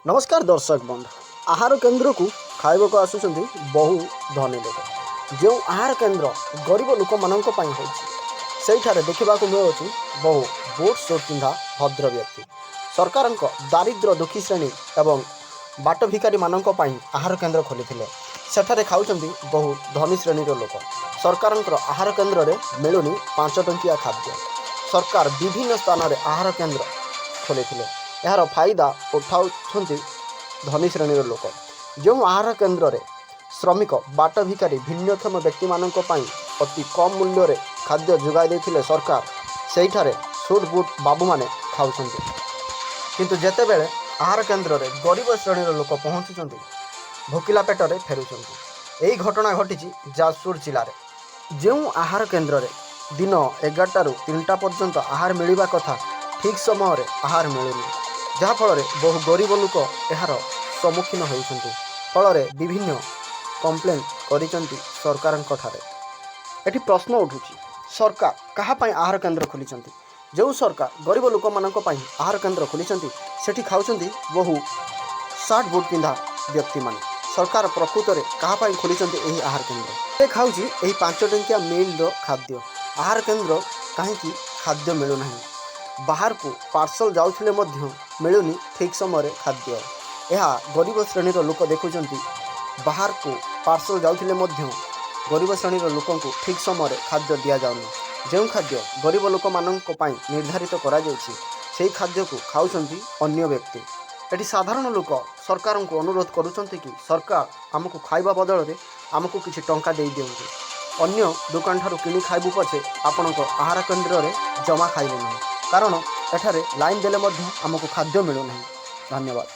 ନମସ୍କାର ଦର୍ଶକ ବନ୍ଧୁ। ଆହାର କେନ୍ଦ୍ରକୁ ଖାଇବାକୁ ଆସୁଛନ୍ତି ବହୁ ଧନୀ ଲୋକ। ଯେଉଁ ଆହାର କେନ୍ଦ୍ର ଗରିବ ଲୋକମାନଙ୍କ ପାଇଁ ହୋଇଛି, ସେଇଠାରେ ଦେଖିବାକୁ ମିଳୁଛି ବହୁ ବୁଟ୍ ସୁଟ୍ ପିନ୍ଧା ଭଦ୍ର ବ୍ୟକ୍ତି। ସରକାରଙ୍କ ଦାରିଦ୍ର୍ୟ ଦୁଃଖୀ ଶ୍ରେଣୀ ଏବଂ ବାଟ ଭିକାରୀମାନଙ୍କ ପାଇଁ ଆହାର କେନ୍ଦ୍ର ଖୋଲିଥିଲେ। ସେଠାରେ ଖାଉଛନ୍ତି ବହୁ ଧନୀ ଶ୍ରେଣୀର ଲୋକ। ସରକାରଙ୍କର ଆହାର କେନ୍ଦ୍ରରେ ମିଳୁନି 5 ଟଙ୍କିଆ ଖାଦ୍ୟ। ସରକାର ବିଭିନ୍ନ ସ୍ଥାନରେ ଆହାର କେନ୍ଦ୍ର ଖୋଲିଥିଲେ। ଏହାର ଫାଇଦା ଉଠାଉଛନ୍ତି ଧନୀ ଶ୍ରେଣୀର ଲୋକ। ଯେଉଁ ଆହାର କେନ୍ଦ୍ରରେ ଶ୍ରମିକ, ବାଟ ଭିକାରୀ, ଭିନ୍ନକ୍ଷମ ବ୍ୟକ୍ତିମାନଙ୍କ ପାଇଁ ଅତି କମ୍ ମୂଲ୍ୟରେ ଖାଦ୍ୟ ଯୋଗାଇ ଦେଇଥିଲେ ସରକାର, ସେଇଠାରେ ସୁଟ୍ ବୁଟ୍ ବାବୁମାନେ ଖାଉଛନ୍ତି। କିନ୍ତୁ ଯେତେବେଳେ ଆହାର କେନ୍ଦ୍ରରେ ଗରିବ ଶ୍ରେଣୀର ଲୋକ ପହଞ୍ଚୁଛନ୍ତି, ଭୋକିଲା ପେଟରେ ଫେରୁଛନ୍ତି। ଏହି ଘଟଣା ଘଟିଛି ଯାଜପୁର ଜିଲ୍ଲାରେ। ଯେଉଁ ଆହାର କେନ୍ଦ୍ରରେ ଦିନ 11ଟାରୁ 3ଟା ପର୍ଯ୍ୟନ୍ତ ଆହାର ମିଳିବା କଥା, ଠିକ୍ ସମୟରେ ଆହାର ମିଳୁନି, ଯାହାଫଳରେ ବହୁ ଗରିବ ଲୋକ ଏହାର ସମ୍ମୁଖୀନ ହେଉଛନ୍ତି। ଫଳରେ ବିଭିନ୍ନ କମ୍ପ୍ଲେନ୍ କରିଛନ୍ତି ସରକାରଙ୍କ ଠାରେ। ଏଠି ପ୍ରଶ୍ନ ଉଠୁଛି, ସରକାର କାହା ପାଇଁ ଆହାର କେନ୍ଦ୍ର ଖୋଲିଛନ୍ତି? ଯେଉଁ ସରକାର ଗରିବ ଲୋକମାନଙ୍କ ପାଇଁ ଆହାର କେନ୍ଦ୍ର ଖୋଲିଛନ୍ତି, ସେଠି ଖାଉଛନ୍ତି ବହୁ ସାର୍ଟ ବୁଟ୍ ପିନ୍ଧା ବ୍ୟକ୍ତିମାନେ। ସରକାର ପ୍ରକୃତରେ କାହା ପାଇଁ ଖୋଲିଛନ୍ତି ଏହି ଆହାର କେନ୍ଦ୍ର? ସେ ଖାଉଛି ଏହି 5 ଟଙ୍କିଆ ମିଲ୍ର ଖାଦ୍ୟ। ଆହାର କେନ୍ଦ୍ର କାହିଁକି ଖାଦ୍ୟ ମିଳୁନାହିଁ? ବାହାରକୁ ପାର୍ସଲ ଯାଉଥିଲେ ମଧ୍ୟ ମିଳୁନି ଠିକ୍ ସମୟରେ ଖାଦ୍ୟ। ଏହା ଗରିବ ଶ୍ରେଣୀର ଲୋକ ଦେଖୁଛନ୍ତି। ବାହାରକୁ ପାର୍ସଲ ଯାଉଥିଲେ ମଧ୍ୟ ଗରିବ ଶ୍ରେଣୀର ଲୋକଙ୍କୁ ଠିକ୍ ସମୟରେ ଖାଦ୍ୟ ଦିଆଯାଉନି। ଯେଉଁ ଖାଦ୍ୟ ଗରିବ ଲୋକମାନଙ୍କ ପାଇଁ ନିର୍ଦ୍ଧାରିତ କରାଯାଇଛି, ସେହି ଖାଦ୍ୟକୁ ଖାଉଛନ୍ତି ଅନ୍ୟ ବ୍ୟକ୍ତି। ଏଠି ସାଧାରଣ ଲୋକ ସରକାରଙ୍କୁ ଅନୁରୋଧ କରୁଛନ୍ତି କି ସରକାର ଆମକୁ ଖାଇବା ବଦଳରେ ଆମକୁ କିଛି ଟଙ୍କା ଦେଇ ଦିଅନ୍ତୁ। ଅନ୍ୟ ଦୋକାନଠାରୁ କିଣି ଖାଇବୁ ପଛେ, ଆପଣଙ୍କ ଆହାର କେନ୍ଦ୍ରରେ ଜମା ଖାଇବୁ ନାହିଁ। କାରଣ ଏଠାରେ ଲାଇନ୍ ଦେଲେ ମଧ୍ୟ ଆମକୁ ଖାଦ୍ୟ ମିଳୁନାହିଁ। ଧନ୍ୟବାଦ।